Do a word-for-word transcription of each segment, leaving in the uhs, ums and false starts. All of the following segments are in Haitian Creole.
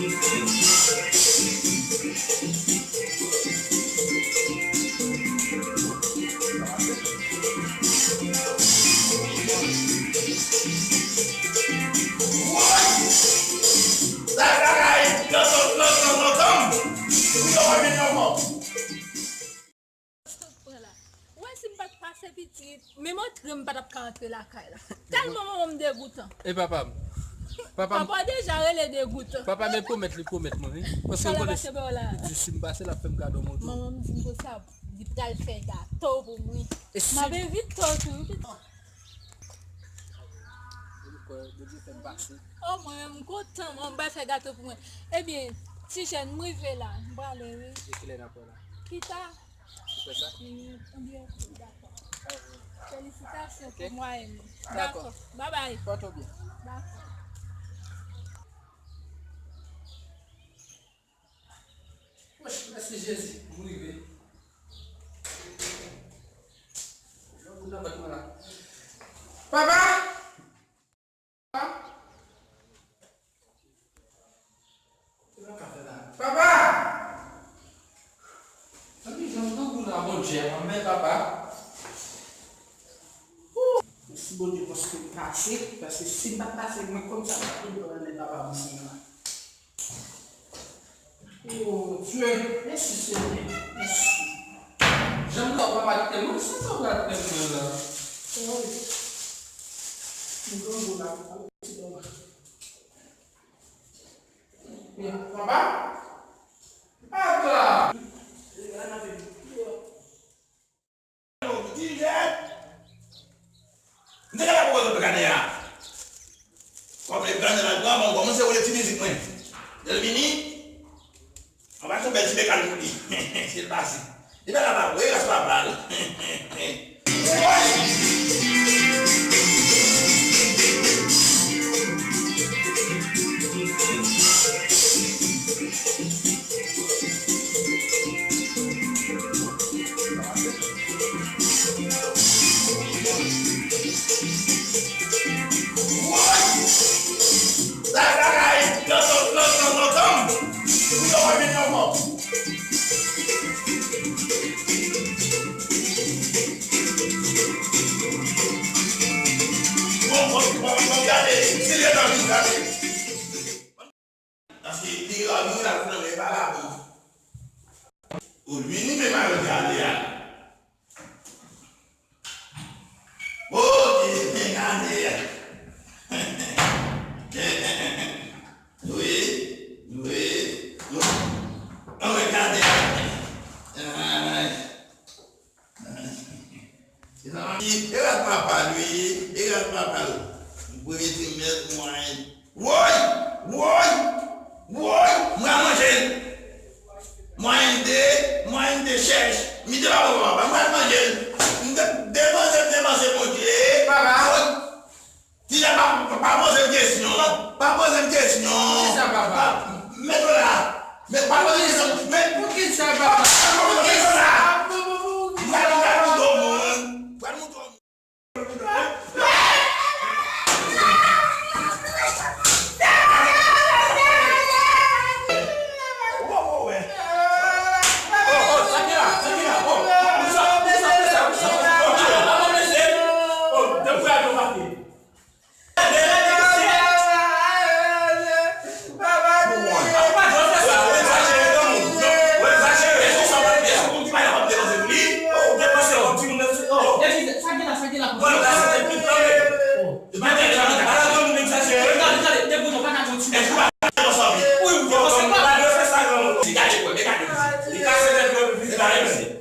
Ou wè si m pa t pase pitit, menm antre m pa t ap ka antre lakay la. Tèlman manman m degoutan. E papa m? Papa m, papa deja rele degoutan. Papa, men pwomèt li pwomèt mwen, wi. Paske m konnen li di si m pase, l ap fè m kado moto. Manman m di m konsa, li pral fè gato pou mwen. M ap envite w tou, wi. Bondye fè m pase. O, mwen menm m kontan, mwen, m pral fè gato pou mwen. Ebyen, ti jèn, m rive la, m prale, wi. E kilè n ap wè la? Pita. Ou fè sa? Wi, anbyen, dakò. Felisitasyon pou mwayen. Dakò. Dakò. Babay. Pòte w byen. Dakò. Wouch, mèsi Jezi, m rive. Lè moun nan bat mwen la. Papa! Papa! Papa! Anpi jan m grangou la, Bondye, anmè papa. Wou! Mèsi Bondye paske m pase, paske si m pa t pase, mwen konn sa m t ap vin pran nan men papa m nan. Oh, Dieu, mèsi Senyè, mèsi. Jan m nan papa te mwen, sa sa pral fè mwen la? Oh, m grangou la, ti dòm. Papa? Papa! Ti jèn! M te gentan poko jwenn gade a. Kòm le gade la, bon, bon, kòmanse woule ti mizik mwen. Lè l vini, anba son bèl ti mekal pou li. Si l pase. Li pa ka pa woule, ras pa pral. Paske li rayi la flanbe vagabon. Ou vini men pa yo gade a. Oke, men gade a. Wi, wi, wi. Ann gade a. Ay. E rad papa l wi, e rad papa l. Premye trimès, mwayen. Woy! Woy! Woy! Mwen al manje l. Mwayen de, mwayen de chèch. Mi te pa bon papa, mwen al manje l. M te depanse, m depanse Bondye. Papa. Woy! Ti jan pa, pa, pa poze m kesyon. Pa poze m kesyon. Kisa papa? Met w la. Men pa poze kesyon. Men poukisa papa? Poukisa? Poukisa? Pral moutre w moun. Pral moutre w moun.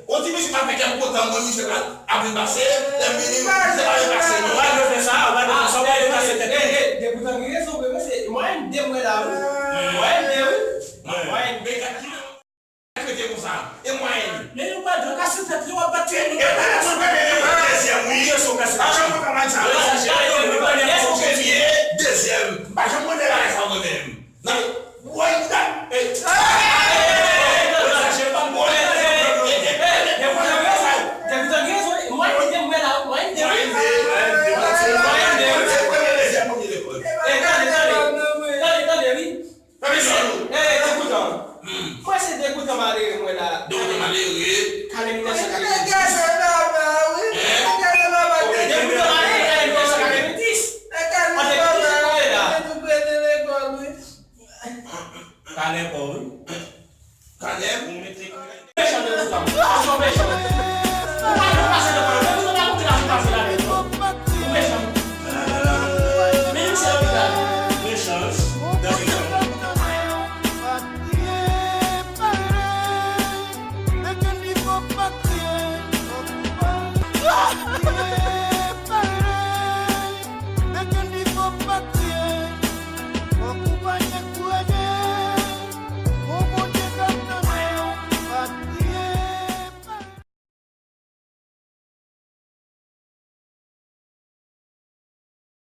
On ti misye pa fè kè m kontan, mwen, misye pa ap vin pase, lè m vini, misye pa vin pase, non. Ou pa dwe fè sa, ou pa dwe fè sa, ou pa dwe kase tèt. Degoutan gen rezon vre, mesye. Mwen de mwen la, wi. Mwen de, wi. Mwen de. Rete konsa. E mwen. Men ou pa dwe kase tèt li, w ap bat tèt li. E pa kase tèt li, dezyèm, wi. Ou kase tèt li. Ou kase tèt li. Dezyèm. M pa janm konnen bagay sa mwen menm. Nan, woy, gad. Talè pa w wi.